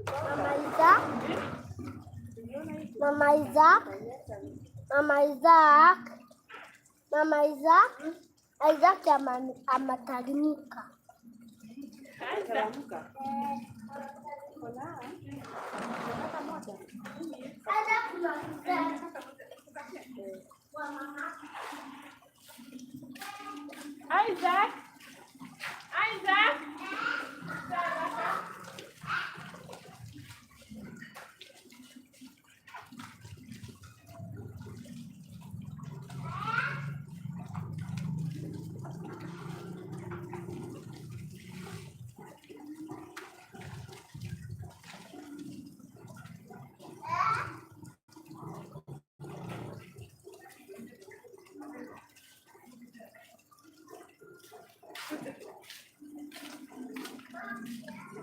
Mama Isaac. Mama Isaac. Mama Isaac. Mama Isaac. Isaac amatalimika. Isaac. Isaac.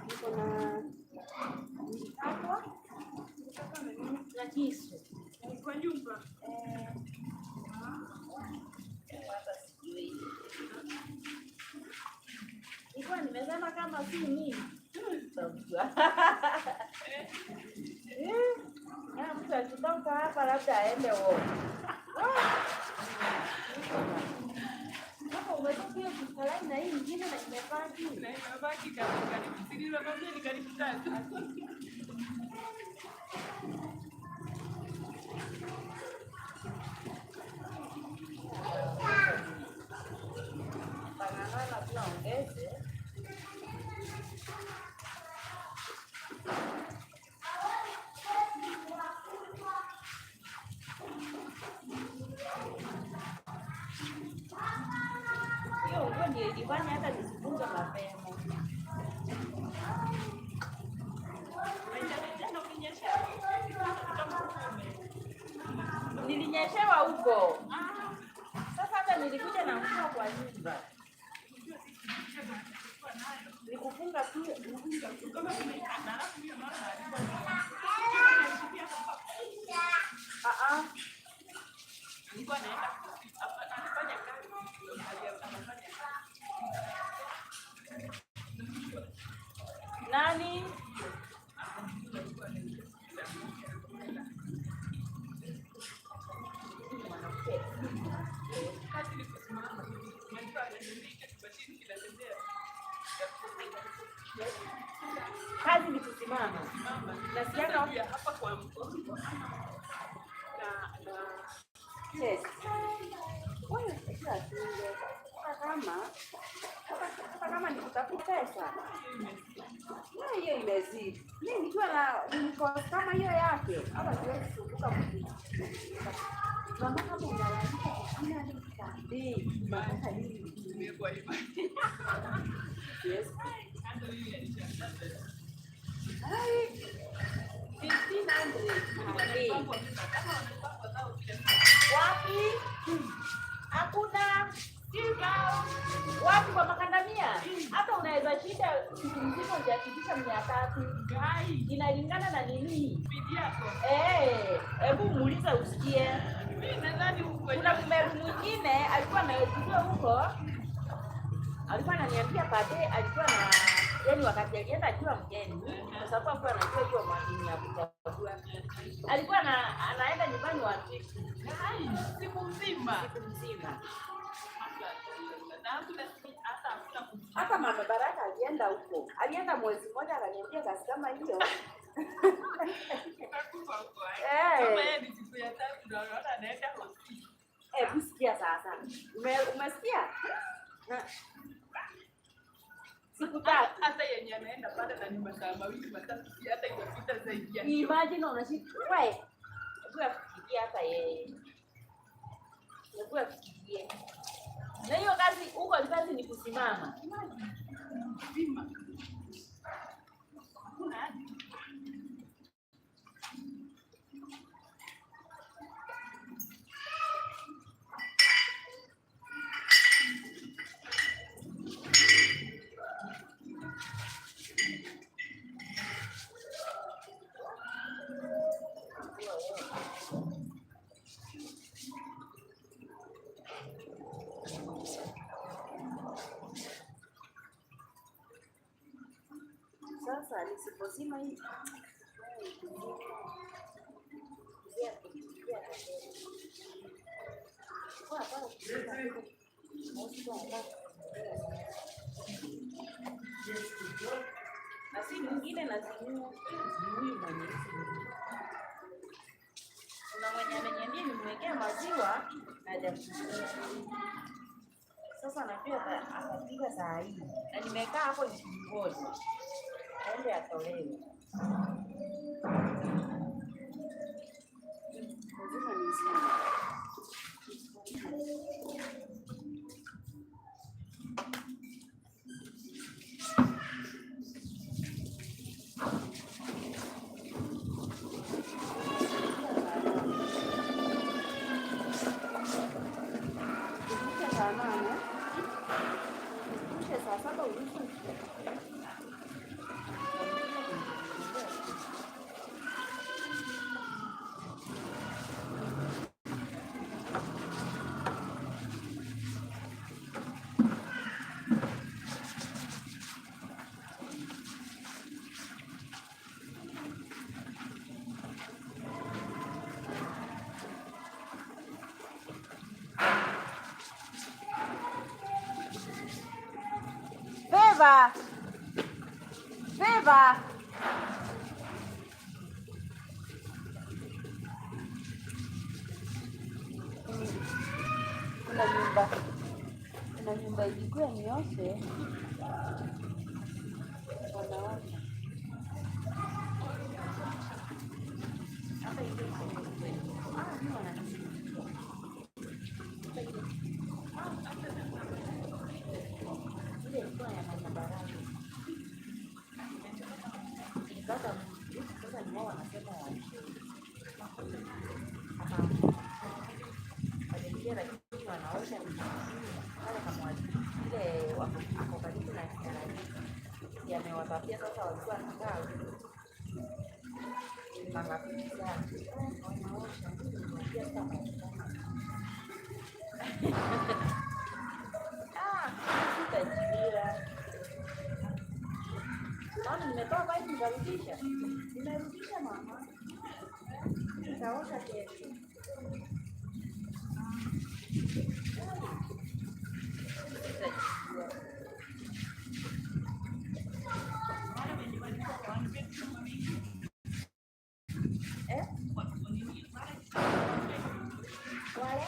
Niko na hapo na kisu Kwa nyumba. Hata sijui. Nilikuwa nimesema kama si mimi. Tutamjua. Eh, mtu akitoka hapa labda aende wote. Hapo umetoka hiyo kikalai na hii ingine na imebaki. Na imebaki karibu karibu. Si nimekwambia ni karibu tatu. Banana tunaongeze. Hiyo nguo ndio ilifanya hata nisifunze mapema. Jana ulinyeshewa. Nilinyeshewa huko. Sasa hata nilikuja na mvua kwa nyumba. Nikufunga tu. Kama tumeikata alafu hiyo naona Ah ah. alikuwa anaenda anafanya kazi. Anafanya kazi. Nani? Kazi ni kusimama. Unajua ananiambia kitu kinatembea. Kazi ni kusimama. Mama. Nasikianga Sasa pia hapa kwa mgongo na Yes. Wewe sio atunge. Hata kama ni kutafuta pesa. Na hiyo imezidi. Mimi nikiwa na niko kama hiyo yake, hata siwezi kusumbuka mtu. Mama, kama unalalamika kwa nini? Unataka nini? Imekuwa hivyo. Yes. Hata mimi alishangaza. Ai. 1500 per day. Wapi? Hakuna. Wapi kwa makandamia? Hata unaweza shinda siku mzima hujafikisha 300. Inalingana na nini? Eh, hebu muulize usikie. Kuna Mmeru mwingine alikuwa anakuja huko, alikuwa ananiambia pade, alikuwa na yani, wakati alienda akiwa mgeni, kwa sababu alikuwa anajua hiyo madini ya kuchagua, alikuwa anaenda nyumbani wa Siku mzima. Siku mzima. Na hata hakuna. Hata mama Baraka alienda huko, alienda mwezi mmoja, akaniambia kazi kama hiyo. Utakufa huko. Eh. Kama yeye ni siku ya tatu ndio anaona anaenda hospitali. Hebu sikia sasa, umesikia? Siku 3. Hata yenye anaenda pale na ni masaa mawili matatu, si hata imepita zaidi ya hiyo. Imagine unashika wewe. Hebu afikirie hata yeye. Hebu afikirie. Na hiyo kazi huko kazi ni kusimama. Mzima. Hakuna haja. Sima hii. Na si mwingine na si huyu mwenye hizi. Kuna mwenye ameniambia nimwekea maziwa na hajakunywa. Sasa najua atapika saa hii na nimekaa hapo nikimngoja aende atolewe. Lazima nizime. Ukisha saa 8, ukisha saa 7:30. Favor. Favor. Kuna nyumba kuna nyumba ilikuwa nioshe, wanaosha hata ile iko. Ah, ni wananisikia. Hata ile ile ilikuwa ya mama Baraka. Ilipata mtu, sasa ni wao wanasema waoshe. Hapana. Waliingia lakini wanaosha pale kama ile wako ako karibu na nani. Yamewatapia sasa walikuwa wanakaa ni marafiki zake. Wanaosha pia sasa wanaonekana. Ah, sitajibiwa. Mama, nimetoa pipe nikarudisha. Nimerudisha mama. Nitaosha kesho. Sitajibiwa. Wale wenye walikuwa kwa one bedroom mingi, Eh? watu nini, wale Wale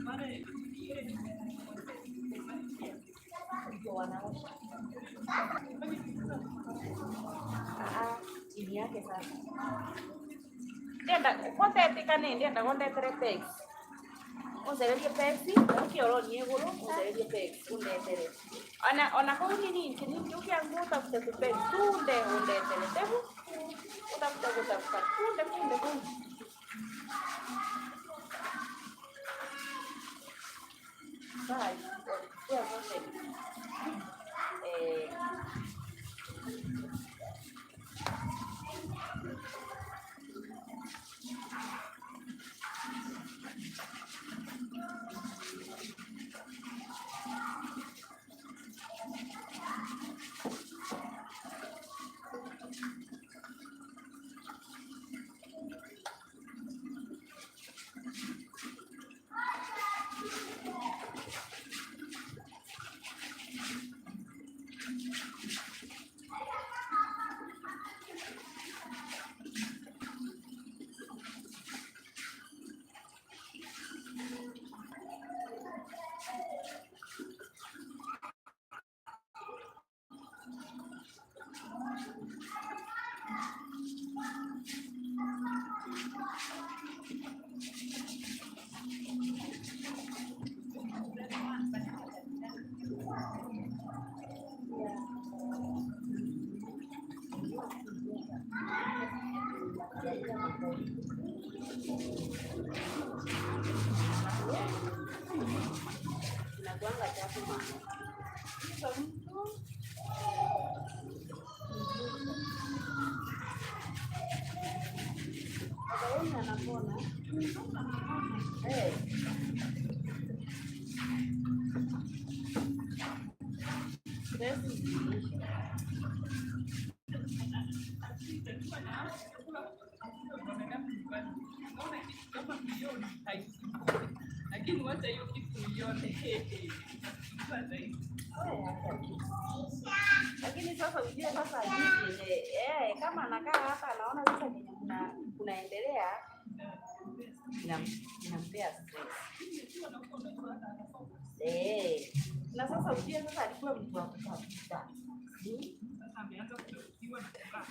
wale ile ndio wanaosha. Ah, ah, chini yake sasa. Ndenda kondetikane ndenda kondetere pegs. Unzererie pegs, ukioronie iguru, unzererie pegs, undetere. Ona ona kuu nini kinini ukiangu utafute tu pegs tunde undetere. Tebu utafuta kutafuta kunde kunde kunde. Bye. Walichukua zote. Eh, Inakuanga chafu mama. Hizo mtu baba yenu anapona. Eh. Stress zikiisha. Unaona kitu kama milioni haikusumbui, lakini wacha hiyo kitu uione itakusumbua zaidi. Lakini sasa ujue sasa jinsi yenye kama anakaa hapa anaona sasa venye kunaendelea inampea stress. Eh. Na sasa ujue sasa alikuwa mtu wa kutafuta. Sasa ameanza kutafutiwa na kukaa.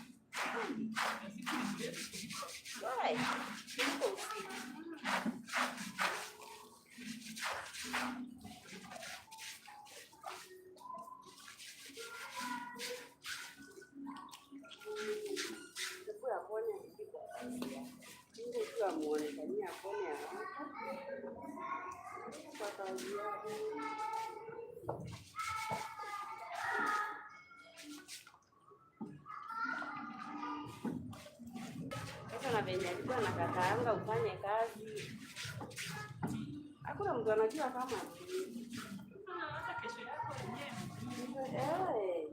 Na siku ni mrefu kuliko Why? Kuliko usiku. Hebu apone arudi kwa kazi yake. Mungu tu amuonekanie apone haraka kwa kazi yake. Sasa na venye alikuwa anakataanga ufanye kazi, hakuna mtu anajua kama ni hata kesho yako yenyewe. eh.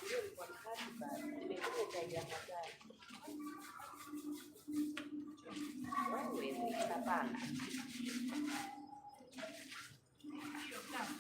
Ndio niko na hati, nimekunywa chai ya majani. Wewe hapana. Hiyo tamu.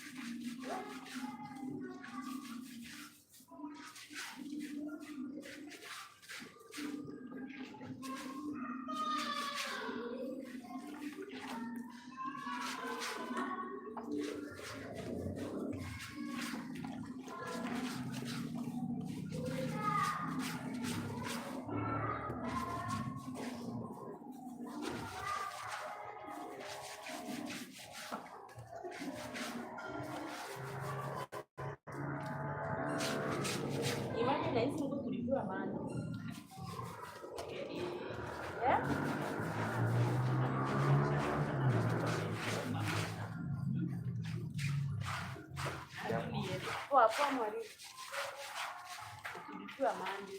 Imagine nahisi mtu kulipiwa maji. Eh? Poa poa mwalimu. Kulipiwa maji.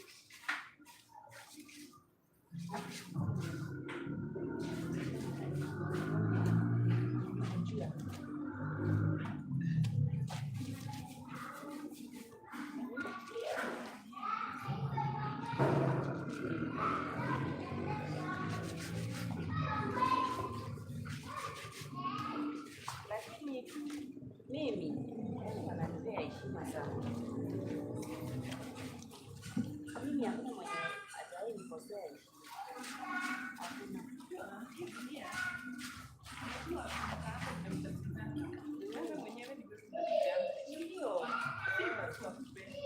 Lakini mimi wananipea heshima sana. Mimi hakuna mwenye hajawahi nikosea heshima. Hakuna. Wewe mwenyewe ni wewe unapigana. Ndio. Si watu wakupenda.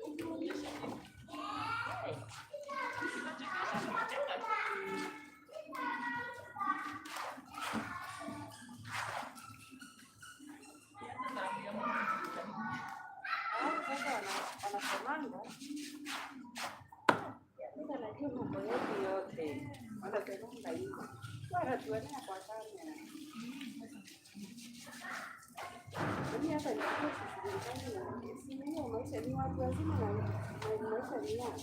Ukionyesha kitu, Eh, unachekesha, unacheka tu. Hata damu ya Mungu itakuja. Alafu sasa wanasemanga Mungu anajua mambo yetu yote, wanasemanga hivyo, wanatuonea kwa kamera. Mimi hata nilikuwa sishughulishani na simu hiyo, maisha ni watu wazima na maisha ni yao.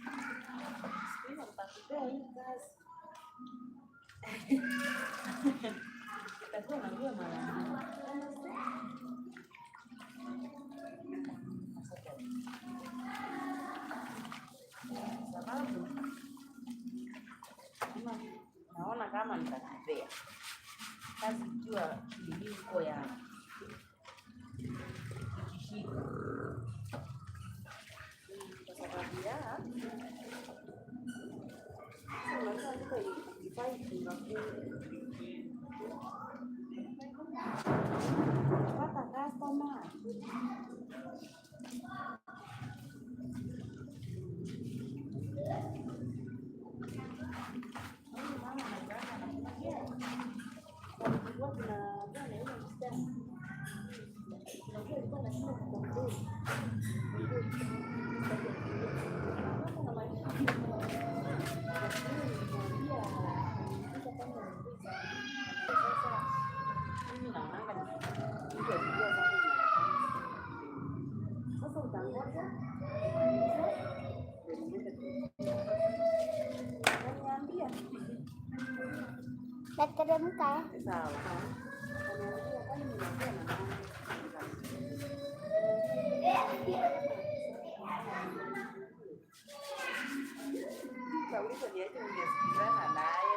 Siku hiyo nitakupea hii kazi. Utakuwa unajua mara mbili. Sababu naona kama nitakupea kazi ikiwa iliko ya ikishika, Kwa sababu ya sasa unajua duka ifai funga kupata customer. Mimi naonanga mtu akijua zake ni sasa utangoja ndio niende Ananiambia Nateremka. Sawa. Ananiambia kwani ninaongea na nani? Kauliza ni aje ungesikizana naye.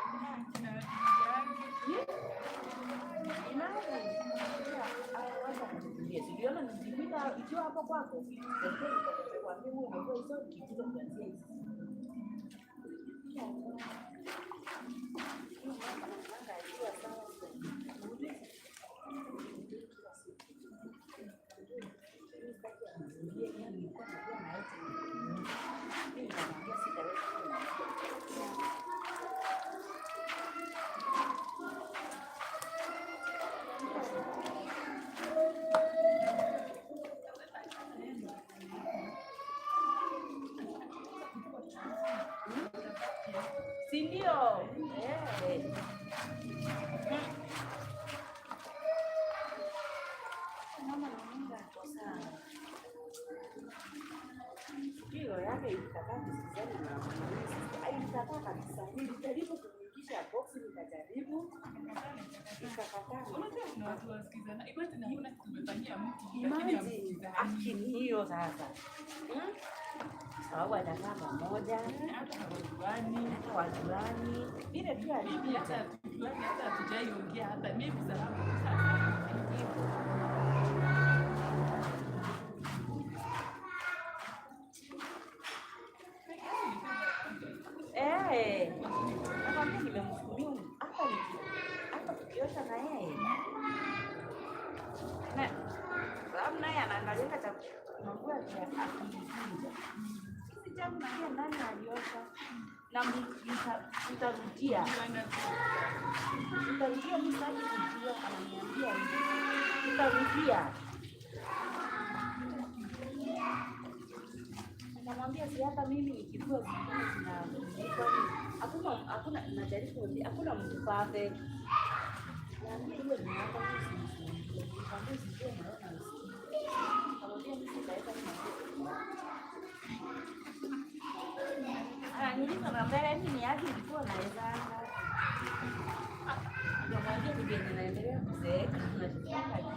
Siliona nilikuita ikiwa hapo kwako. Nikuambia wewe umekuwa hizo kitu kuanzia hizi. Si ndio? Eh. Mama naona ako sawa. Hiyo yake ilikataa kusikizana na mama. Ilikataa kabisa. Nilijaribu kumwingisha box, nikajaribu ikakataa. Unajua kuna watu wasikizana. Imagine hakuna kitu umefanyia mtu lakini Imagine hamsikizani. akini hiyo sasa. Sababu atakaa pamoja Hata hawajuani. hata wajuani vile tu Mimi alikuja hata hatujuani, hata hatujaiongea hata maybe salamu tu sasa. hivyo. Eh, nakwambia nimemsukumia hapa hapa tukiosha na yeye. Na sababu naye anaangalianga cha manguo akiikunja. Hizi changu naambia nani aliosha? Na mtarudia. Mtarudia, mimi sitaki kujua, ananiambia hivi. Mtarudia. Namwambia si hata mimi nikijua zingine zina hakuna hakuna, najaribu kumwambia hakuna mtu perfect. Naambia hiyo ni yako, mimi usinisumbue. Nikwambia usijue na wewe na usikie. Nikamwambia mimi sitaweka mimi. Ananiuliza na mbele mimi ni aje nilikuwa naezanga. Nikamwambia ni vyenye naendelea kuzeeka nachotaka na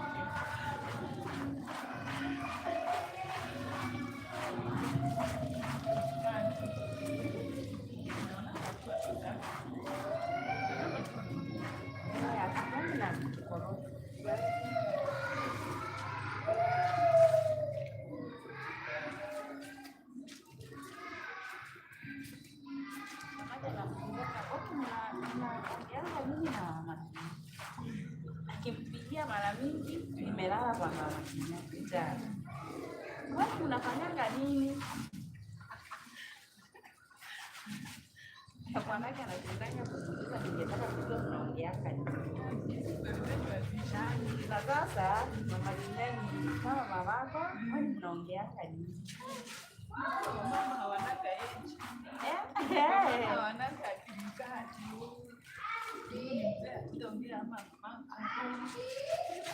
Akimpigia mara mingi nimelala kwa mama Kinyatta. Kwani unafanyanga nini? Bwanake anapendanga kuzungumza, ningetaka kujua mnaongeanga nini. Na sasa mama Kinyani kama mamako, kwani mnaongeanga nini? Wamama hawananga age. Eh, Hawananga ati mkaa ati oh, huyu ni mzee hatutaongea ama mama.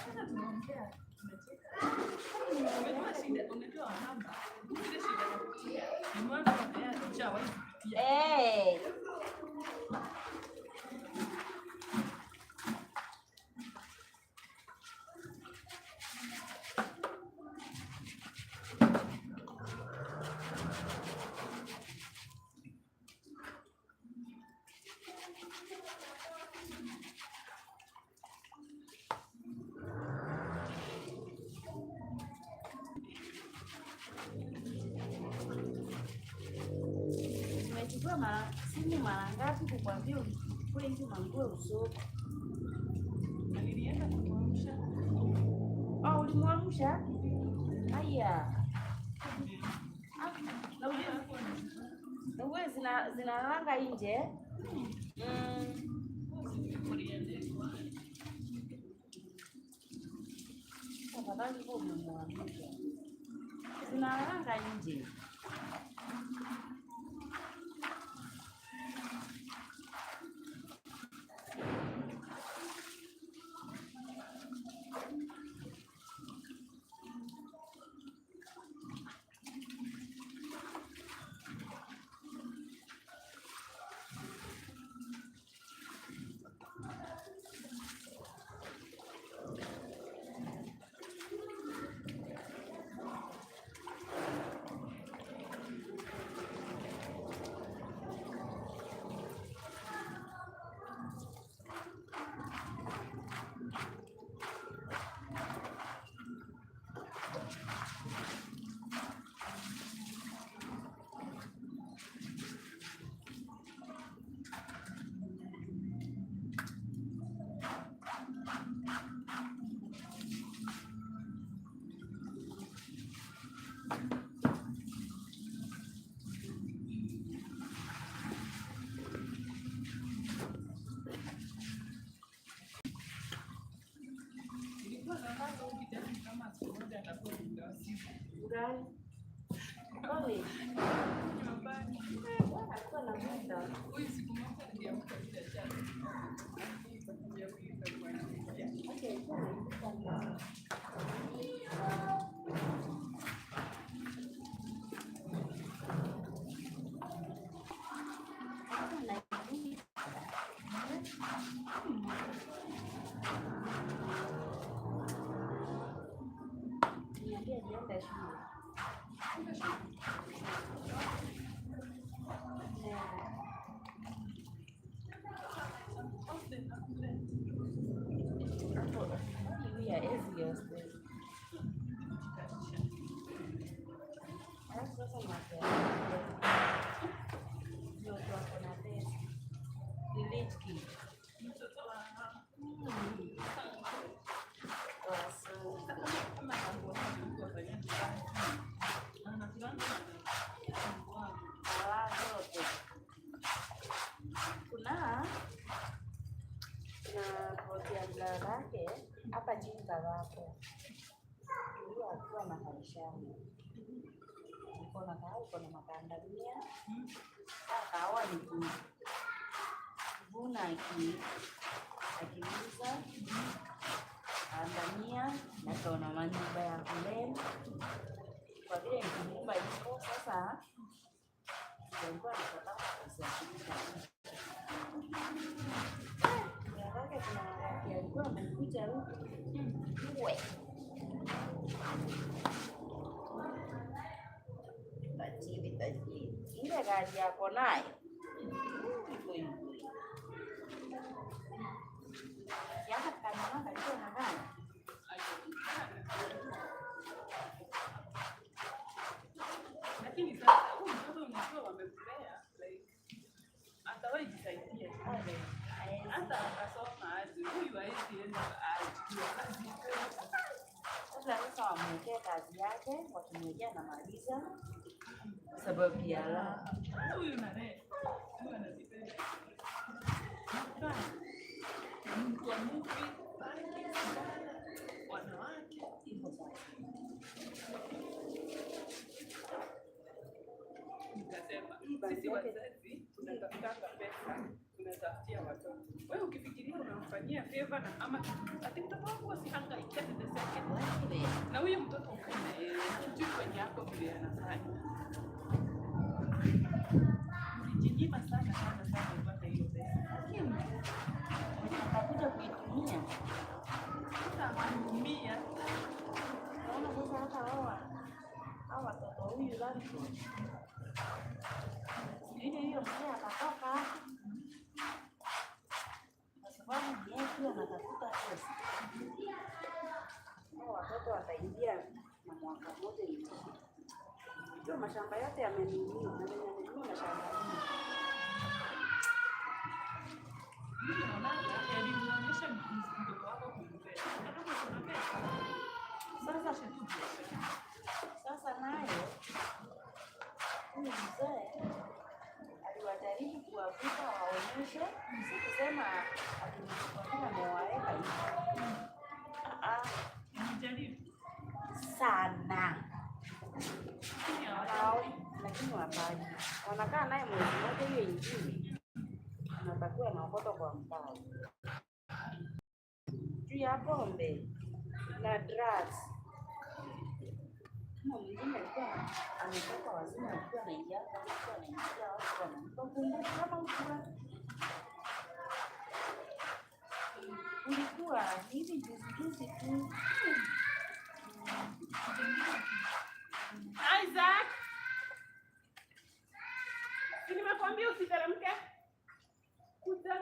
Sasa tunaongea, tunacheka. Unajua shida, unajua wamama, zile shida napitia, nimeona tayari ushawahi kupitia. Eh. Tumechukua mara simu mara ngapi kukwambia uchukue hizi manguo usoko? Na nilienda kumwamsha. Oh, ulimwamsha? Haya. Ah, na ujue na ujue zinalanga nje. Mm. Tafadhali huo umemwamsha. Zinalanga nje. mmoja atakuwa mdawazimu. Gani? College. Nyumbani. Alikuwa na muda. Huyu siku moja aliamka bila chai. Ya huyu itakuwa ni- Okay, alikuwa anaibuka. Alikuwa anaibuka. Niambia alienda shule. Only we are atheists. Alafu sasa unapea. Ndio watu wako na pesa. The rich kid. Mtoto wa Waso. kama anakuwa alikuwa fanya kazi. Anakulanga na Wala zote. Kuna ploti ya brother yake hapa chini Kavako. Huyo akiwa na kaishani. Uko na kahawa, uko na makandamia. Kahawa ni kuvuna akiuza kandamia na kaona manyumba ya kulea. Kwa vile ni nyumba iko sasa, alikuwa anataka kusafirisha. Yake kuna wakati alikuwa amekuja huku we tajiri tajiri, ile gari yako nayo hivyo hivyo. Yaka kanunua kalikuwa na gari Lakini sasa huyu mtoto unajua wamemlea like atawahi jisaidia. Hata akasoma aje, huyu haezi enda ajue kazi. Sasa wamwekee kazi yake, wakimwekea anamaliza sababu ya raha. Huyu nane, huyu anazipenda. Mtu wa movie, bangi, sigara, wanawake. Hivyo sasa. Nikasema Hii bangi sisi yake- wazazi tunatafutanga pesa, tunatafutia watoto. Wewe ukifikiria unamfanyia favor na ama kitu, ati mtoto wangu asihangaike ateseke. Wewe, Na huyu mtoto ukae na yeye, hujui kwenye yako vile anafanya. Ulijinyima sana sana sana upate hiyo pesa. Lakini atakuja kuitumia. Sasa ameumia. Naona sasa hata hawa watoto huyu landlord. Ile hiyo mzee akatoka hapo. Kwa sababu ni yeye pia anatafuta pesa. Hao watoto wataingia na mwaka mmoja itishe. Unajua mashamba yote yamenunuliwa na wenye wamenunua mashamba mingi. Mimi naonanga heri uonyeshe mtoto wako kumpenda. Hata kama uko na pesa. Sasa Onyeshe tu biashara. Sasa nayo huyu mzee aliwajaribu kuwavuta waonyeshe, si kusema ati kwa amewaweka hivi. Ah, Nijaribu. sana Lakini hawataki. Hao, lakini wapaki wanakaa naye mwezi mmoja, hiyo ingine anatakiwa naokota kwa mtaa juu ya pombe na drugs. Kama mwingine alikuwa ametoka wazima, alikuwa anaingia hapa, alikuwa anaingia watu wanampa kumbuka kama ukura ulikuwa hivi juzi juzi tu. Isaac! Si nimekuambia usiteremke. Kuja.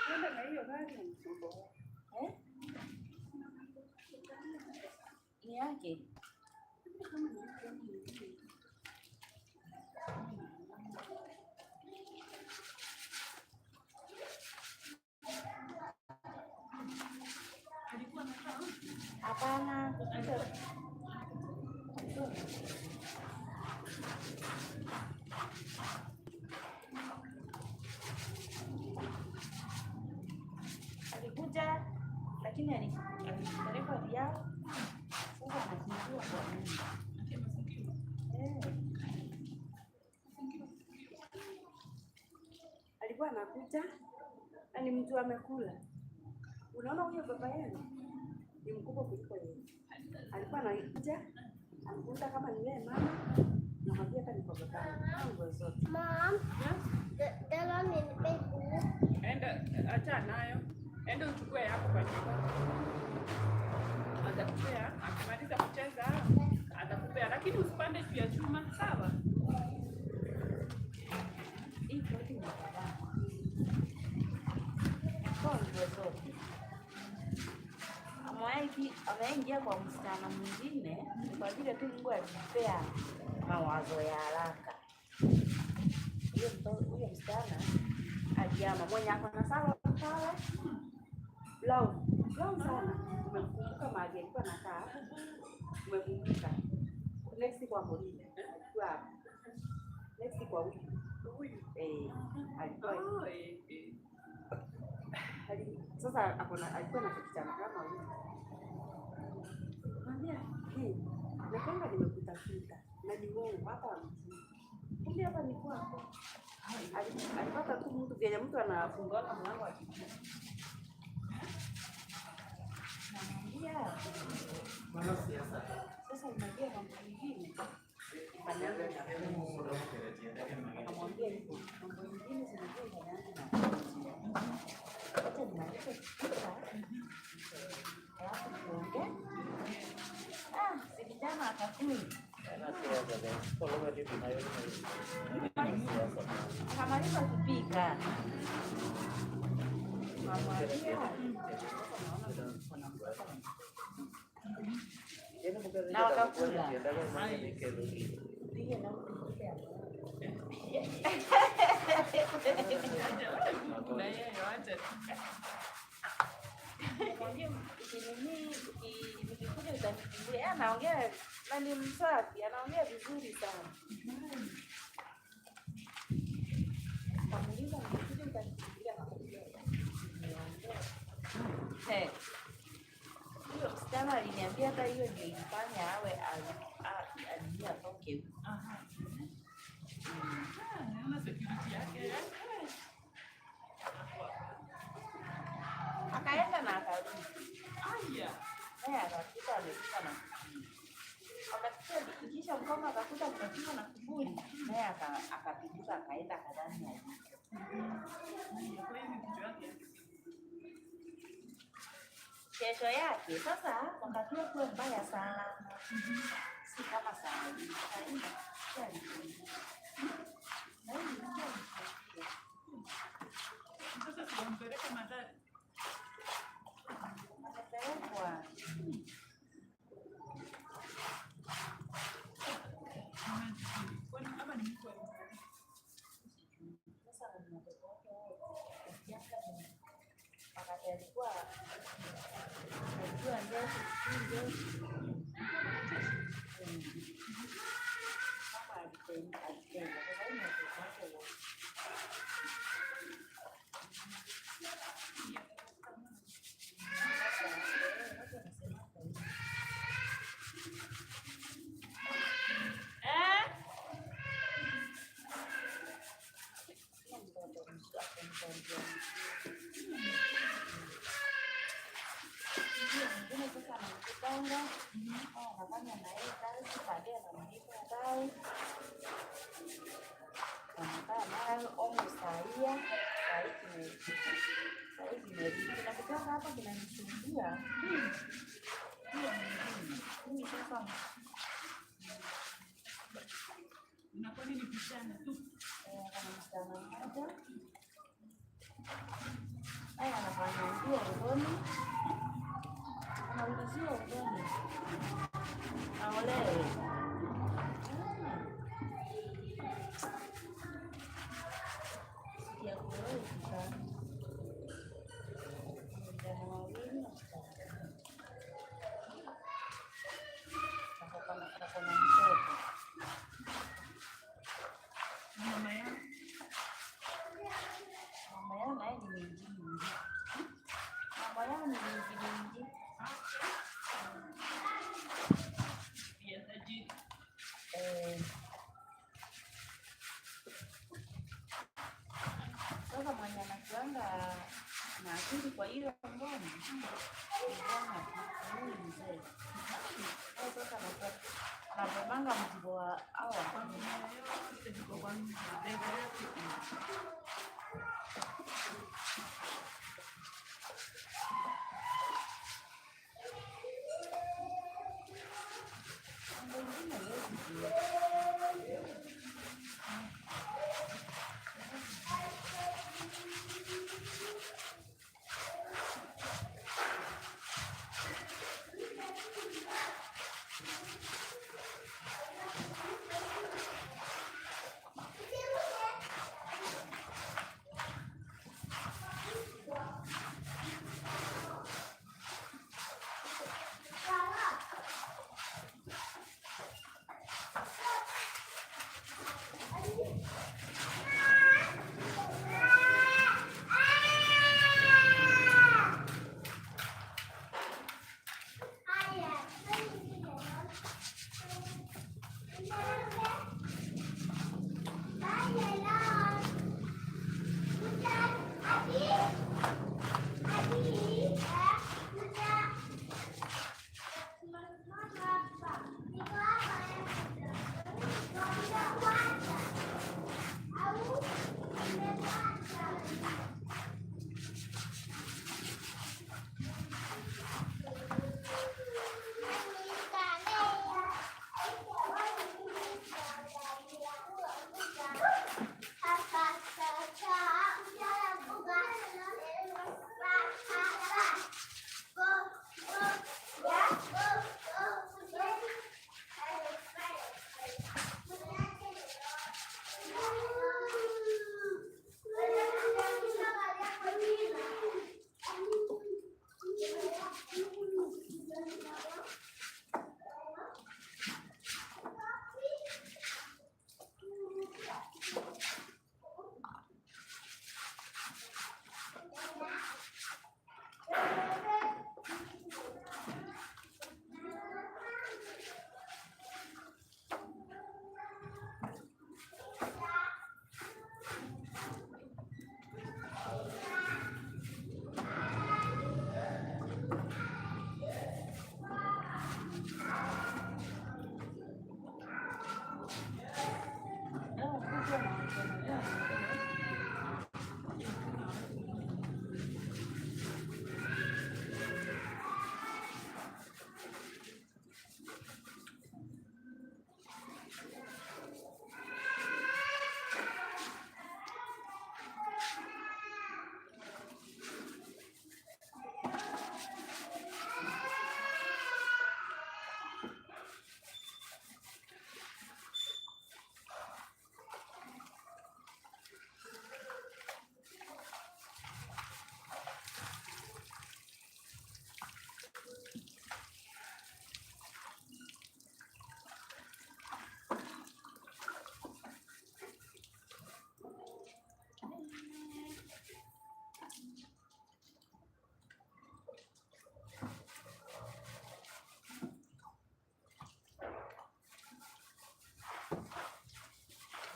Nenda na hiyo gari msumbua. Eh? Ni yake. Alikuwa anakaa huku. Hapana. Mwingine alipelekwa Riau, sasa anafungiwa kwa nyumba. Ati amefungiwa. Eh, Fungiwa, fungiwa. alikuwa anakuja na ni mtu amekula. Unaona huyo baba yenu ni mkubwa kuliko yeye. Alikuwa anakuja anakuta kama ni yeye mama, namwambia hata ni kwa baba yangu nguo zote. Mom, the one in the Enda acha nayo. Enda uchukue yako kwa nyumba. Atakupea, akimaliza kucheza atakupea, lakini usipande juu ya chuma, sawa? Hii koti ni baba. Kwa nguo zote. Ameingia kwa msichana mwingine kwa vile tu Mungu alimpea mawazo ya haraka. Huyo msichana aliama mwenye ako na sawa pale brown brown sana. Umemkumbuka mahali alikuwa anakaa? Umemkumbuka? Next kwa Molina alikuwa hapo. Next kwa huyu Huyu. eh, alikuwa Oh, eh, eh. Sasa akona alikuwa na kijana kama huyu. Mwambia, "Hey, nakwanga nimekutafuta na ni uongo hata hamjui. Kumbe hapa ni kwako." Alipata tu mtu vyenye mtu anafungua mlango akijua. Namwambia, sasa unajua mambo mengine ifanyange na akamwambia hivyo, mambo mengine sinajua ifanyange na acha nimalize kupika alafu tuongee. Ah, si vijana akakui akamaliza kupika, kamwambia na wakakula. Pige na upike ya Acha wewe kuna yeye, acha. Nikwambie ukinini nikikuja utanifungulia. Yeye anaongea na ni msafi, anaongea vizuri sana. Kamuuliza nikikuja utanifungulia, akamwambia niongee. Eh. Huyo msichana aliniambia hata hiyo ndio ilifanya awe alinia atoke huko. Aha. Ah, naona security yake. Eh. Akaenda na akarudi. Aya. Naye akakuta amepika na kufuli. Wakati alifikisha mkono akakuta kumepikwa na kufuli, naye akapinduka akaenda akadhani hayuko. Kwa hiyo ni kichwa yake. Kesho yake sasa wakati kuwa mbaya sana, si kama saa hii. Saa hii nasikia alipungua. Na hii nasikia alipungua. Sasa siwampeleke Mathare. Amepelekwa Kwani ama ni mtu alimpeleka? sasa na watoto wake wao, nasikianga ni wakati alikuwa alikuwa jeshi, sijui jeshi. Kama alipenda alipenda. Sasa hii ni watoto wake wote. Sasa, watu wanasemanga hivi. Eh? Kila mtoto mzuri ako mtoto mzuri. Ndio mwingine sasa anamkupanga, au anafanya na yeye kazi, baadaye anamlipa dai. Anakaa nayo almost a year. Saa hii kimerudi. Kuna kutoka hapa kinanisumbua. Hiyo mwingine. Mimi sasa Na kwani ni vijana tu? Kuna msichana mmoja naye anafanya nguo usoni, anauliziwa usoni aolewe. Siku ya kuolewa ikifika, vijana wawili na msichana mmoja. Wako na mtoto. Na mama yao? Mama yao naye ni mwingine. Mama yao ni mwingine mwingine. Lakini kwa hiyo ngoma, ngoma tu, huyu mzee. Sasa anabebanga mzigo wa hawa. Familia yote tuko kwa bega yake. Mambo ingine huwezi jua. Leo kuja na watu wanajua.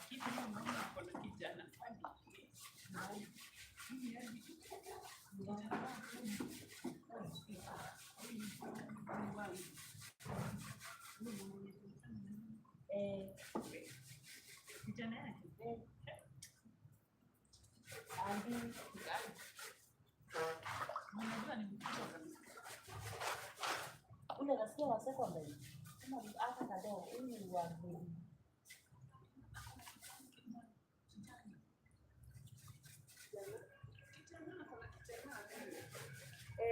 Lakini huyu mama ako na kijana hadi. Mimi hadi kijana wangu. Huyu wangu. Huyu mwenye tulifanya na mimi. Kijana yake. Ambi Unajua ni mkubwa kabisa. ule nasikia wa secondary. Kama hata kadogo huyu wa grade. Kijana ako na kijana wake.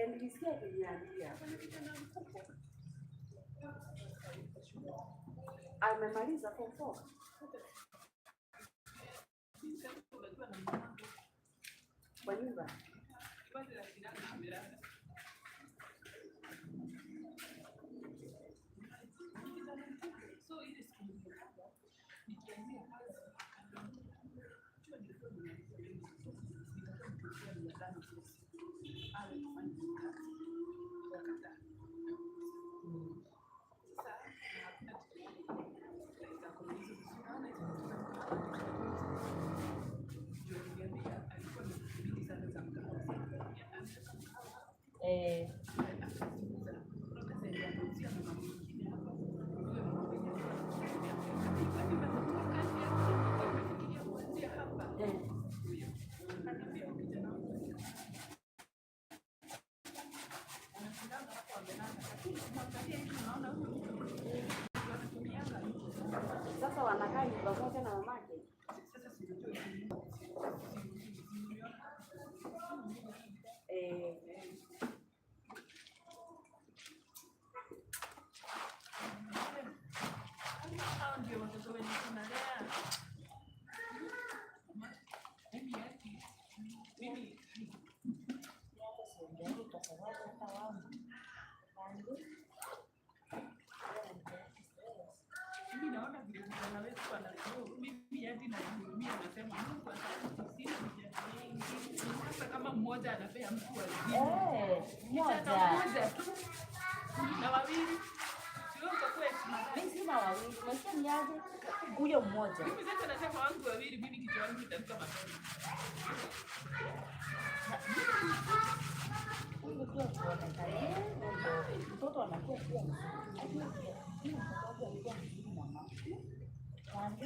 Nilisikia akiniambia Ako na kijana mkubwa. Amemaliza form 4. Mimi kama unajua na mwanangu. Kwa nyumba. Kwanza la kijana amelala. So ile siku nilitoka nikianzia kazi akaniambia, "Jua nilikuwa nimemaliza mimi nikakuwa nikilipia 500 kila siku. Awe tufanye kazi." Akakataa. Sasa na hakuna kitu like ako na hizo unaona hizo vitu za mkahawa. Juu aliniambia alikuwa na vitu mingi sana za mkahawa. Eh, Akazungumza. Kuna pesa ilianzia mama mwingine hapa. Yule mama mwingine alikuwa kwani umefungua kazi hapa? Umefikiria kuanzia hapa? Huyo. Akaniambia huyu kijana wangu anashindana hapo amelala. Lakini ukimwangalia hivi unaona huyu mtu anatumianga nje. Sasa wanakaa nyumba moja na mamake. Sasa sijui si uliona Hao ndio watoto wenye tunalea. Mimi ati mimi Hata siongei kwa sababu hata wangu wangu mimi naona vile vijana wetu wanagrow. Mimi hadi najihurumia, nasema Mungu asante, sina vijana wengi. Sasa kama mmoja anapea mtu wazimu. Mmoja. Kijana mmoja tu na wawili, sio utakuwa heshima gani? Mimi sina wawili, umesikia ni aje? Huyo mmoja. Mimi sasa nasema wangu wawili, mimi kichwa wangu itaruka mapema. Huyu pia kuonekana ndio mtoto anakuwa pia mzuri. Lakini pia mimi mtoto wangu alikuwa mzuri mama. Wangu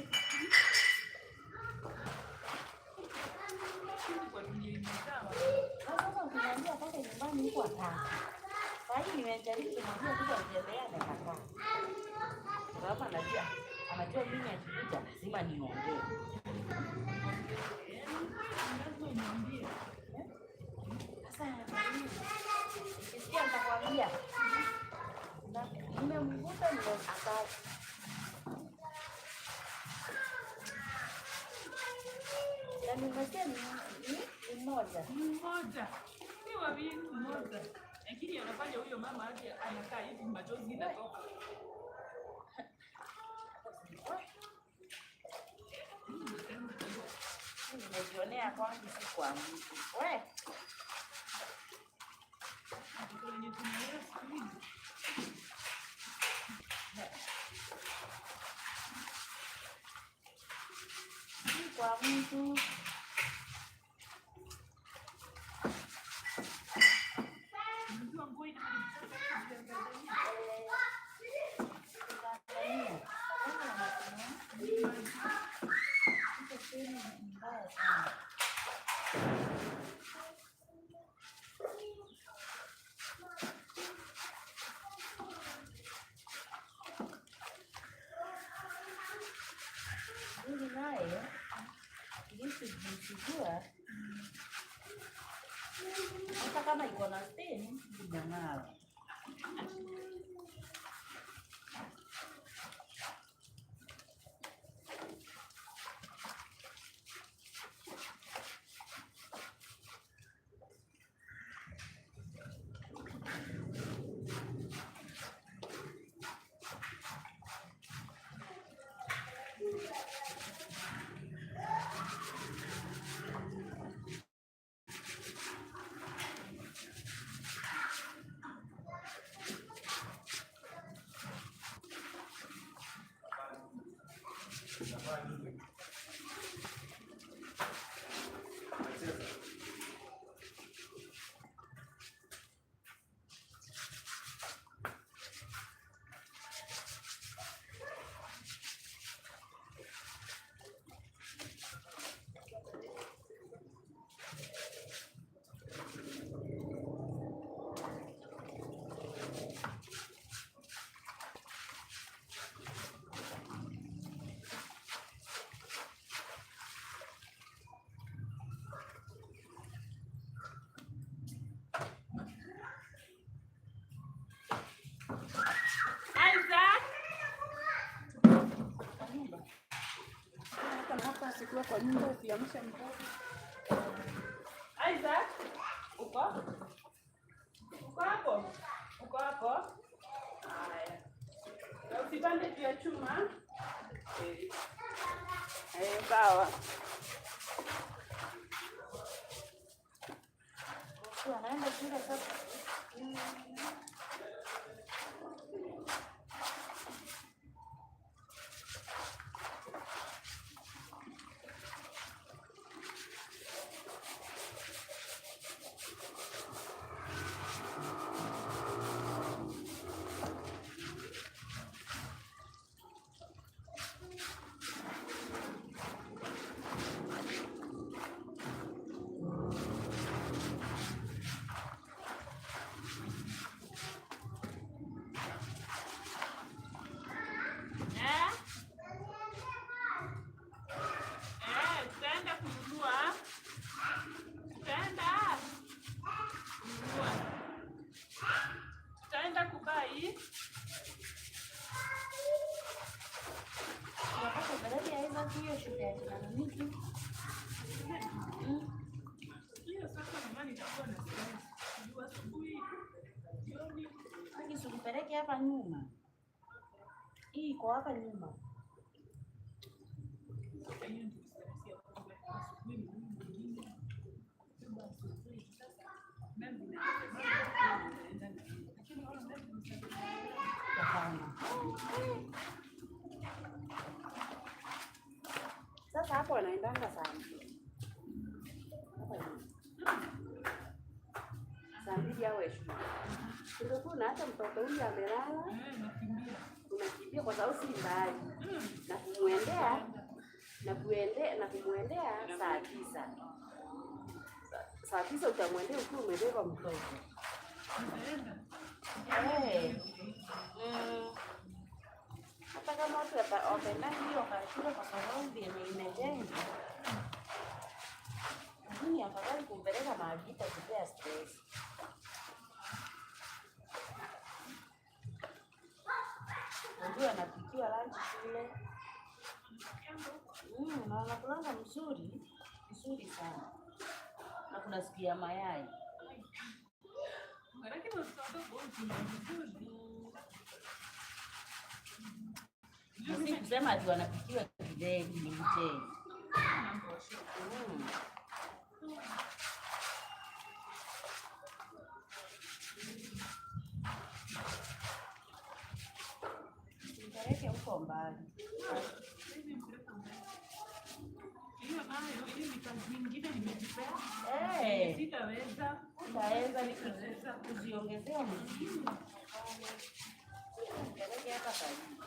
Lakini kwa dunia imejaa na sasa ukimwambia pale nyumbani huko ataka. Saa hii nimejaribu kumwambia kuja kutembea amekataa. Kwa sababu anajua mimi akikuja lazima niongee. Lazima umwambie. Sasa nikisikia nitakwambia. Na nimemvuta ndio ataki. Na nimesikia ni mmoja. Mmoja, si wawili, mmoja. Lakini anafanya huyo mama hadi anakaa hivi machozi inatoka. Mimi nasema hivyo. Nimejionea kwangu si kwa mtu. We, Watoto wenye tunalea siku hizi. si kwa mtu. Unajua nguo inaharibika juu ya gardania. Tanzania. Hizo sehemu ni mbaya sana. Huyu naye kilichojisugua hata kama iko na stain inang'ara. Isaac, Kwa nyumba. Hata na hapa sikuwa kwa nyumba usiamshe mtoto. Isaac, uko? Uko hapo? Uko hapo? Haya. Na usipande juu ya chuma. Eh. Eh, sawa. Anaenda shule sasa. hapa nyuma. Hii iko hapa nyuma. Sasa hiyo ndio stress ya kubeba asubuhi ni huyu mwingine. Kubeba asubuhi. Sasa mimi naenda na yeye. Lakini unaona mimi ni Hapana. Sasa hapo wanaendanga saa 2. Hapa nyuma. Saa 2 au shule. Ungekuwa unaacha mtoto huyu amelala, Nakimbia. Unakimbia kwa sababu si mbali. Na kumwendea na kuende na kumwendea saa 9. Saa 9 utamwendea ukiwa umebeba mtoto. Nitaenda. Eh. Hata kama watu wapendangi hiyo kashule kwa sababu yenye imejengwa, lakini afadhali kumpeleka mahali itakupea stress. Unajua anapikiwa lunch shule. Na wanakulanga mzuri mzuri sana, na kuna siku ya mayai. Lakini watoto wadogo hukula vizuri. Na si kusema ati wanapikiwa githeri, ni mchele. Na posho. Mpeleke huko mbali. Mimi mpeleka mbali. Hiyo nayo, hiyo ni kazi nyingine nimejipea. Sitaweza. Utaweza ni kuziongezea mzigo. Mpeleke hapa karibu.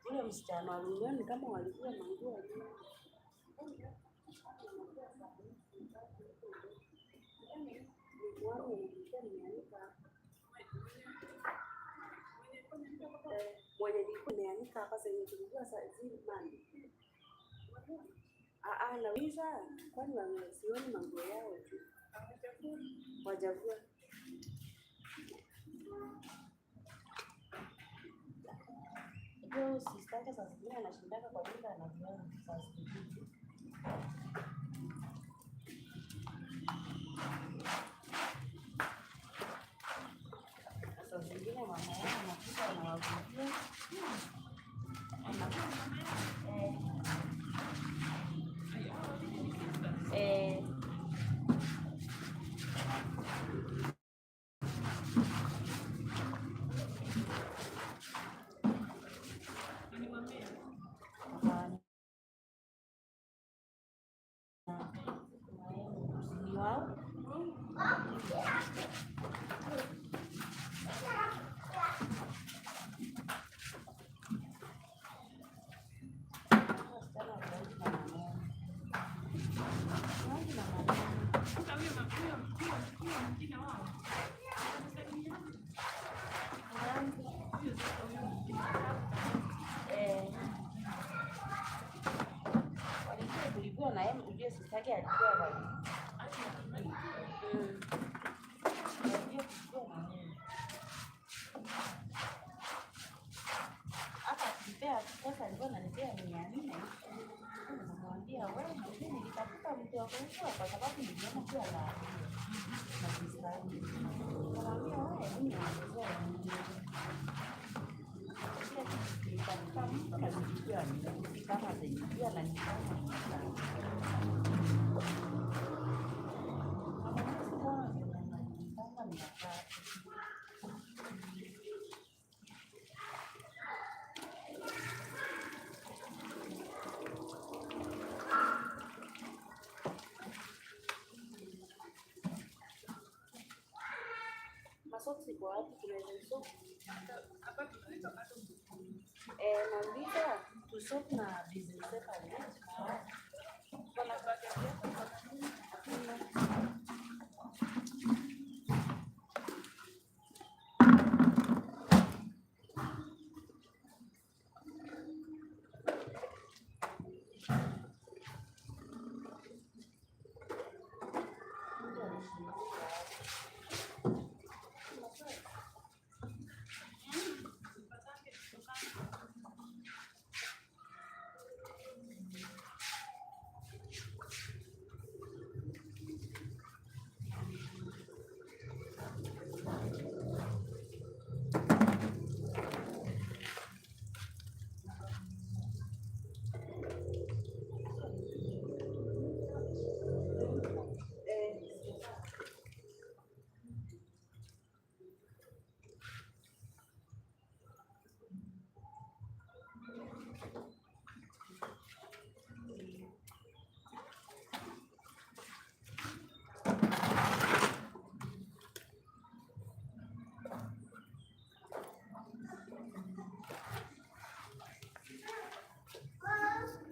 Ule msichana wa ni kama walikuwa manguo juu. Mwenye nilikuwa nimeanika hapa zenye tulikuwa saa zile mani. Ah ah, nauliza kwani sioni manguo yao tu. Wajavua. Hiyo sister yake saa zingine anashindaka kwa nyumba anavua saa zingine. Saa zingine mama yao anakuja anawavulia. Eh. Eh. Hapana. Ni wao. Wasichana wakiishi na maneno. Waangi na maneno. Sasa huyo mwingine wao. Msalimiana. Huyo sasa huyo mwingine. Eh. Walikuwa kulikuwa na yeye, ujue sister yake alikuwa wa. Walikuwa kulikuwa na yeye. Hata akinipea pesa alikuwa ananipea 400. Nikamwambia wewe, mimi nilitafuta mtu wa kufua kwa sababu niliona pia anaambia na sister yangu. Nikamwambia wewe, mimi naongezea 400. Kila kitu nilitafuta mtu na nilikuwa ni kama zenye pia ananifanya 300. Kama zenye ananipanga 300. Socks iko wapi? Tunaweza isoak. Hapa tunaleta bado mzuri. Eh, nauliza tu soak na business separate. Kuna bucket yako kwa nini? Hakuna. Usipatange kutoka. Eh,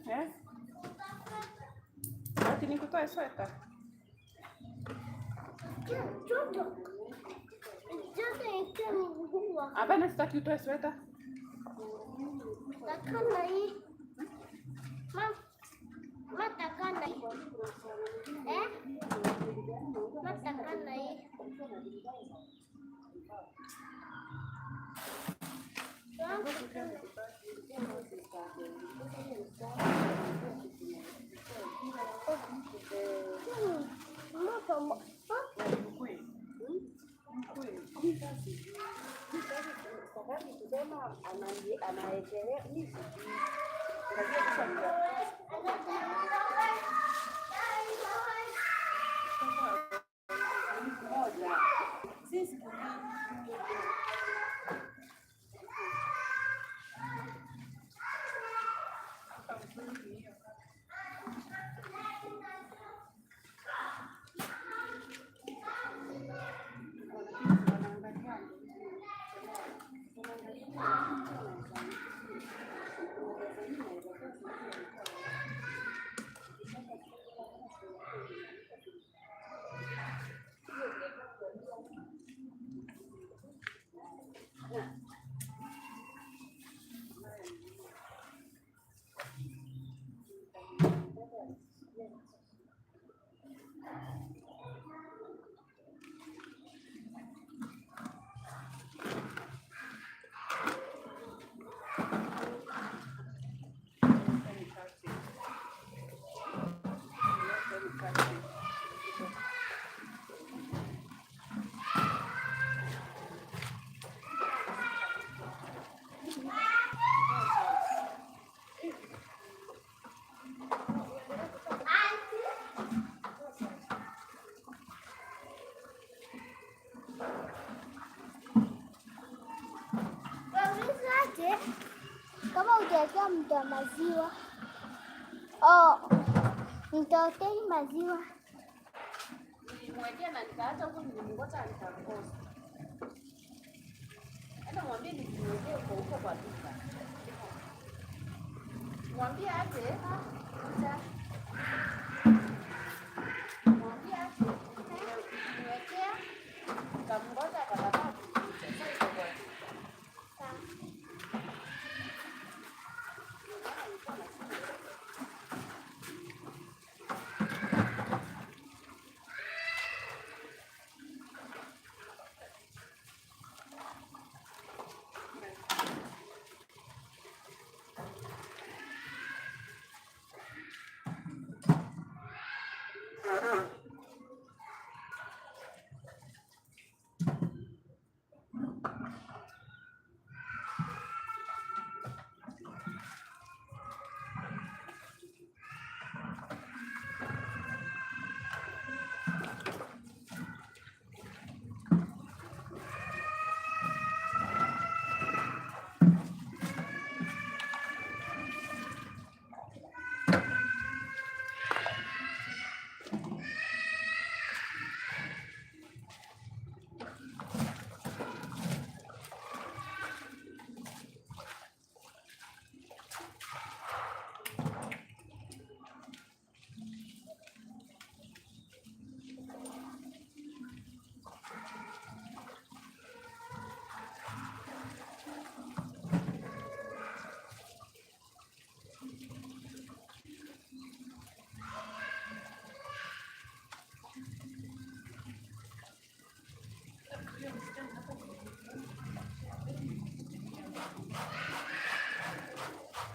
Eh? Ati nikutoe sweta? Joto. Joto ikiwa ni nguo. Hapana, sitaki utoe sweta. Takana hii. Ma, ma takana hii. Eh? Ma takana hii. Ma takana. Moto, mo- Mkweli. Mkweli. Sitaki kusema anaekelea, mi sijui. Unajua sasa ni moja. Si siku mbili. Hapa mzuri ni hiyo. Mikate. Mikate. Waulizaje kama hujawekea mtu wa maziwa? Oh, mtotei maziwa. Nilimwekea na nikaacha huko, nilimngoja nikamkosa. Hata mwambie nilimwekea huko huko kwa duka. Mwambie aje kuja. Mwambie aje nilimwekea nikamngoja akakataa kukuja. Sasa iko kwa duka.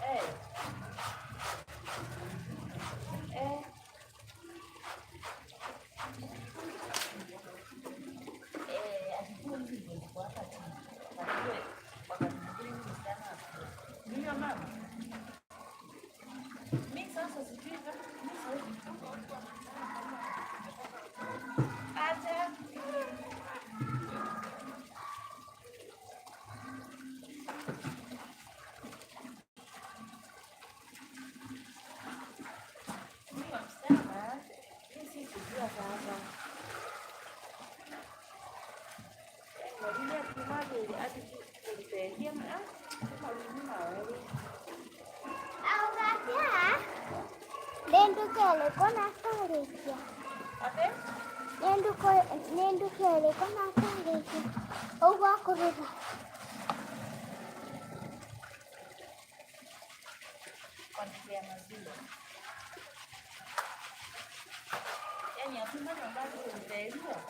Eh. Eh. Eh, akikuwa hivi ndio niko hapa chini. Wakati wakati mwingine huyu msichana akuwe. Niyo mama. Mi sasa sijui kama mi siwezi. Acha. Huyo msichana, mi sikujua sasa. Mwalimu atumage ati kulisaidia mwalimu na wewe. Augatia. Nendukele kona karekia. Ate? Nenduko nendukele kona karekia. Ogwa kuruga. Quantity ya maziwa. Yaani hakuna ambacho utaelewa.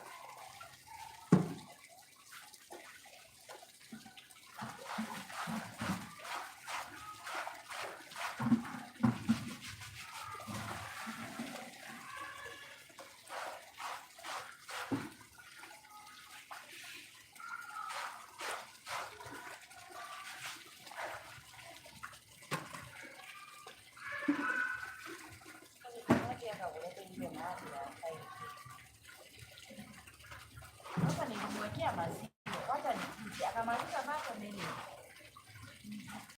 Sasa nilimwekea maziwa, wacha nikuje. Akamaliza macho mimi.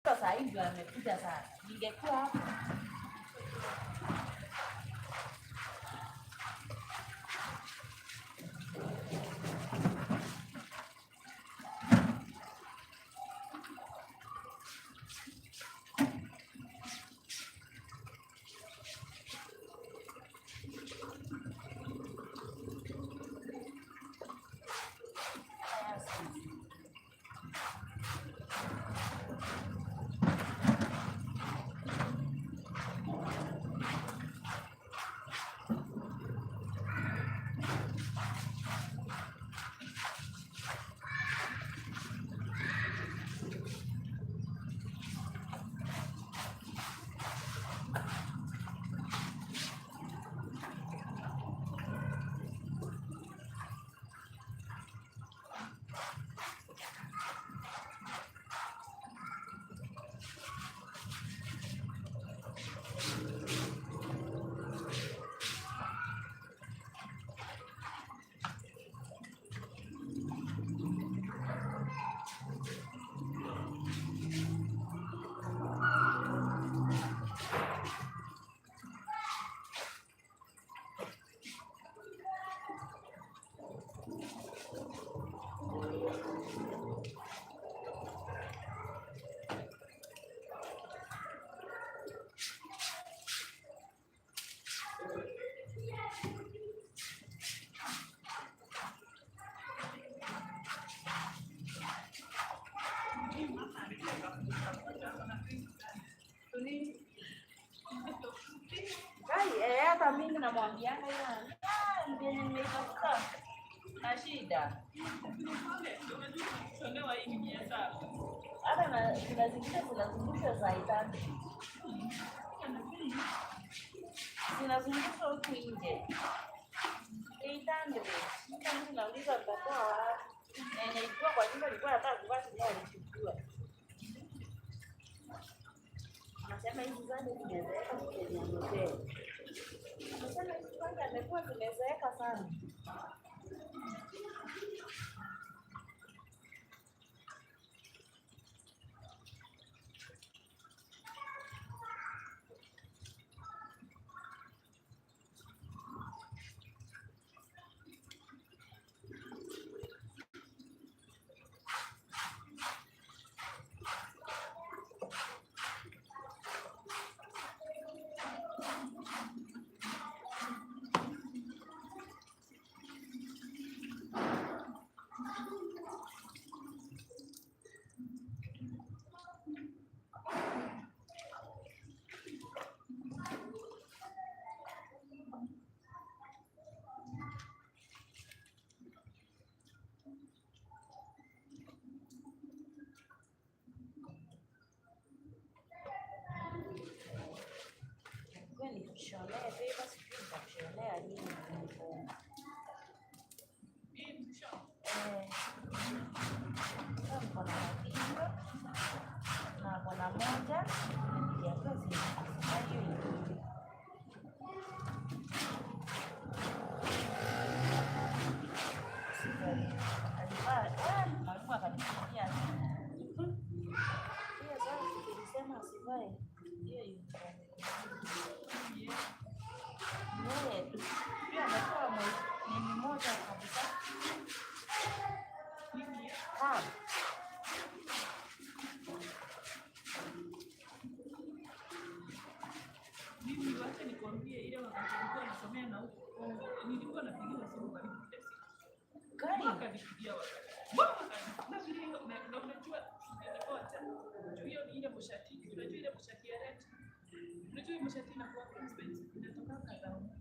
Sasa hivi amekuja sasa. Ningekuwa hapo. Kai, eh, hata mimi namwambianga hiyo, ah, ndio nimeitafuta na shida. Kushonewa hii ni 700. Hata na kuna zingine zinazungushwa za itani. Zinazungushwa huku nje. 800. Sasa mimi nauliza nitatoa wapi? Na yenye ilikuwa kwa nyumba ilikuwa nataka kuvaa sikuwa walichukua. Anasema hizi zake zimezeeka zikiniongezea. Anasema hizi zake amekuwa zimezeeka sana. nishonee paper, sijui nitakushonea nini uniform. Hii mshono. Eh, sasa niko na mapigo na kona moja niliambiwa asivai hiyo ingine. Alivaa, ah, mwalimu akanipigia simu. Hiyo sasa tulisema asivae hiyo uniform. Yeye pia amekuwa nini moja kabisa. Nini? Ah, Mimi wacha nikwambie, ile wakati nilikuwa nasomea na huko, nilikuwa napigiwa simu karibu kila siku. Kai. Wakanipigia wakati. Mbona na vile na unajua nilikuwa juu hiyo ni ile mshati, unajua ile mshati ya red. Unajua hiyo mshati inakuwa expensive, inatoka kadhaa moja.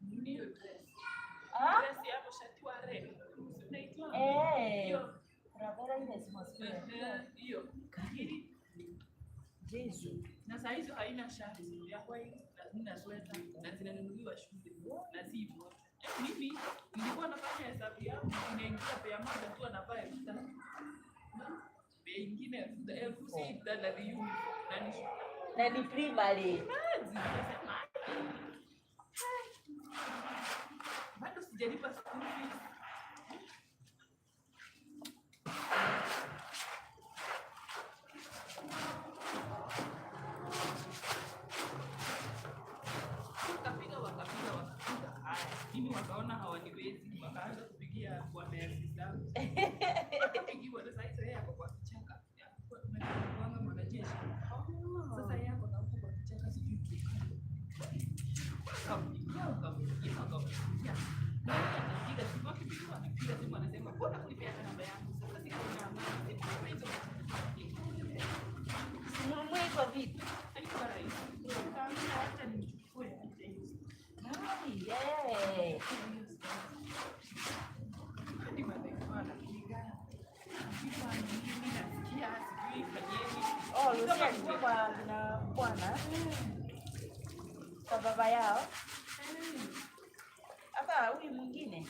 Ni hiyo dress. Ah? Dress ya mshati wa red. Si unaijua? Eh. Hiyo. Primavera ile atmosphere. Hiyo. Ili Jesu. na saa hizo haina shati ya white na sweta na zinanunuliwa shule na si moja. Eh, mimi nilikuwa nafanya hesabu yangu, inaingia pea moja tu anavaa 3,000, pea ingine 6,000 na the uniform na ni shule. Na ni primary. Imagine, nikasema, "Hai, bado sijalipa school fees." Wakapiga, wakapiga, wakapiga. Haya, mimi wakaona hawaniwezi, wakaanza kupigia bwana ya sister. Wakapigiwa. Sasa hizo yeye ako kwa kichaka. Unajua kuanga mwanajeshi. Sasa yeye ako na huko kwa kichaka, sijui Turkana. Wakampigia, wakampigia, wakampigia. Na yeye akapiga simu, akipigiwa anapiga simu anasema, "Mbona kunipea hata namba yangu?" Sasa sikuwa na amani. Sikuwa hizo. Sinunue hizo vitu. Haikuwa rahisi. Nikaambia acha nimchukue acha hiyo. Kai, eh. Hadi madhaifu anapiga. Napigwa nini, nasikia sijui fanyeni. Oh, Lucia alikuwa kwa kina bwana. Kwa baba yao. Hata huyu mwingine.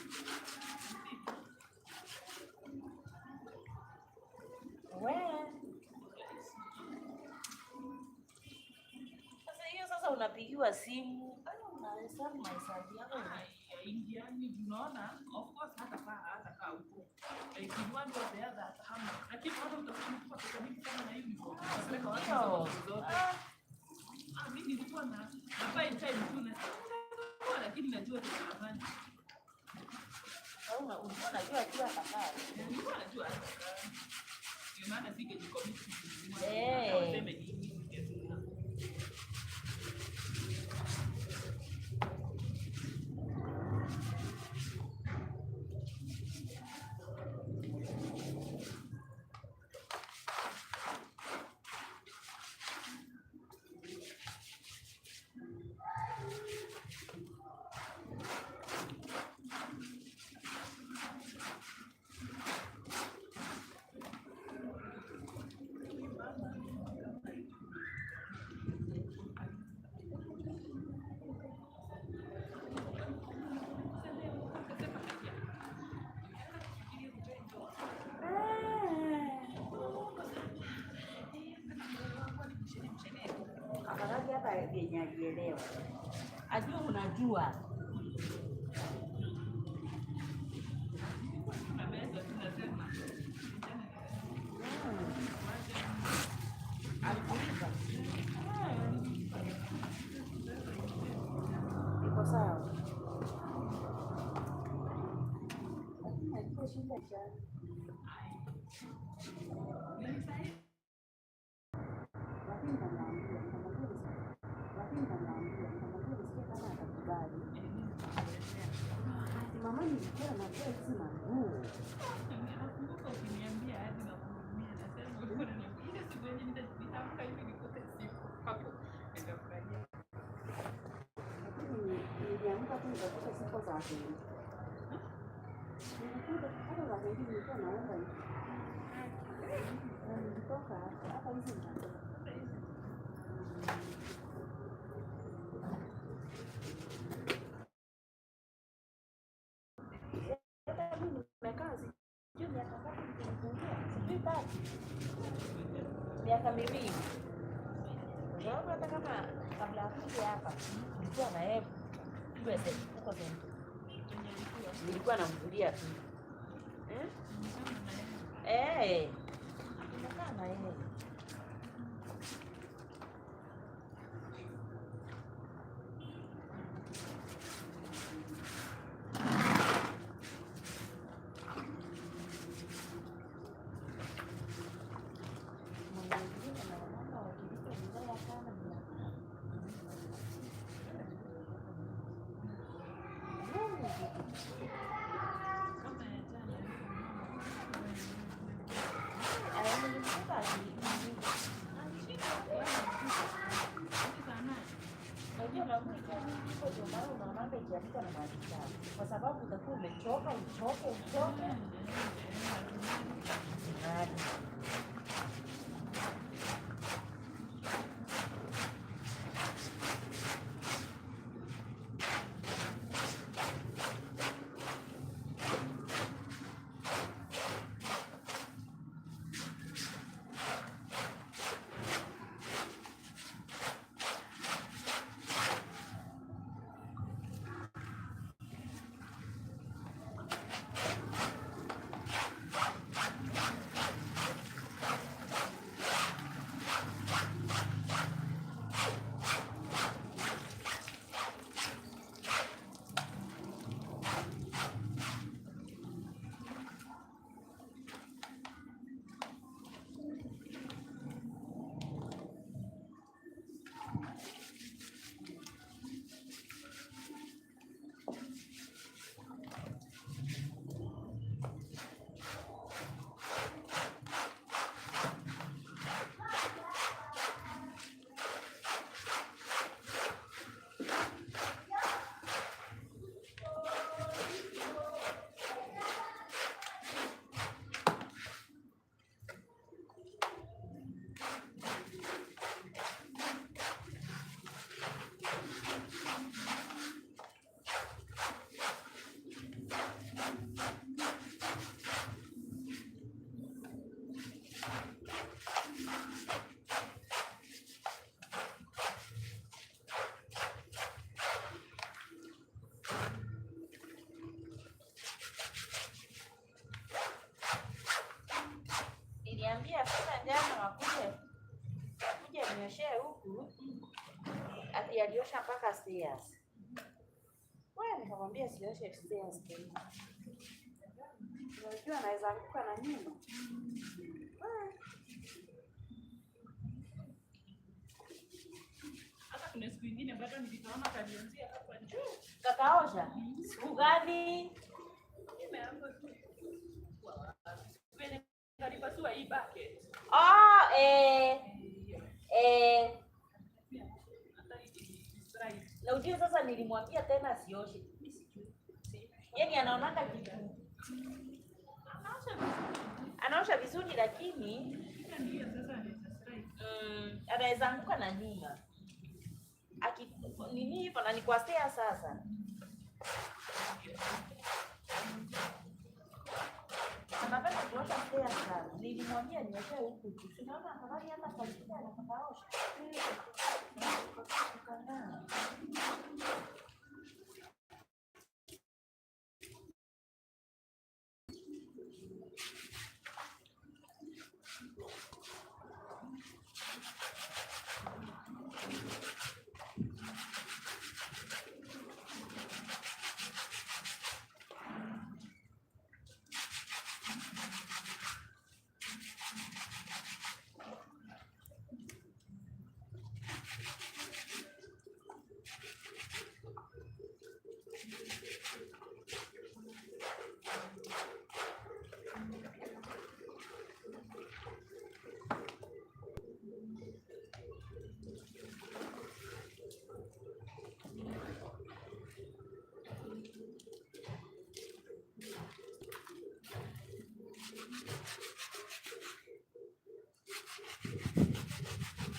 We. Sasa hiyo sasa unapigiwa simu. Au unahesabu mahesabu yako. Haingiani, unaona, of course hata kaa hata kaa huko. Like in one way or the other atahama. Lakini bado utakuwa umekupa pesa mingi sana na uniform. Utapeleka wapi hizo Ndio. vitu zote? Ah, Ah, mimi nilikuwa na buy time tu na lakini najua tuna au ulikuwa unajua tu atakaa. Nilikuwa najua hatakaa. Ndio maana singejicommit kununua. Eh. Hata waseme nini, ningenunua. Afadhali hata vyenye alielewa. Ajua unajua. Tunameza tunasema. Alikulipa. Iko sawa. Lakini alikuwa shida cha lakini namwambia, nikamwambia nisikie kama atakubali. Ati mama nilikuwa najua hizi manguo. Nakumbuka ukiniambia hadi nakuhurumia, nasema ulikuwa unaniambia ile siku yenye nitaamka hivi nikute siku hapo nitafurahia. Lakini niliamka tu nikakuta siko saa mbili. Nilikuta hata saa mbili nilikuwa naomba hivi. Na nilitoka hata hizi nitatoka. Miaka 2, kwa sababu hata kama kabla akuje hapa nilikuwa na yeye huko senta, nilikuwa namvulia tu, eh? Eh, nimekaa na yeye. Mwenye wengine naonanga wakilipa vibaya sana 500. Ngumu kitu. Kama ya jana. Nilimkuta Alishika sana. Unajua manguo ikiwa mingi hivyo ndio maana unaonanga ikianikwa na maji chafu, kwa sababu utakuwa umechoka, uchoke, uchoke. Nani? Niliambia sasa jana wakuje nioshee huku, ati aliosha mpaka stairs. Wewe, nikamwambia sioshe stairs tena. Unajua anaweza anguka na nyuma. Wewe. Hata kuna siku ingine bado nilikaona kalianzia hapa juu. Kakaosha siku gani? Imeanza tu. Kwenye kalipasua hii bucket. Ah, eh, eh, Hata hii na ujue sasa nilimwambia tena asioshe. Mimi sijui. Yaani anaonanga kitu. Anaosha vizuri. Anaosha vizuri lakini Shida ni hiyo sasa anaweza strike. Anaweza anguka na nyuma. Aki nini hivyo na ni kwa stair sasa. Anapenda kuosha stairs sana. Nilimwambia nioshe huku juu. Si unaona afadhali hata kalipia na kakaosha. Kukangana.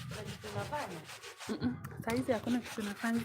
Kuna kitu unafanya? Saizi hakuna kitu nafanya.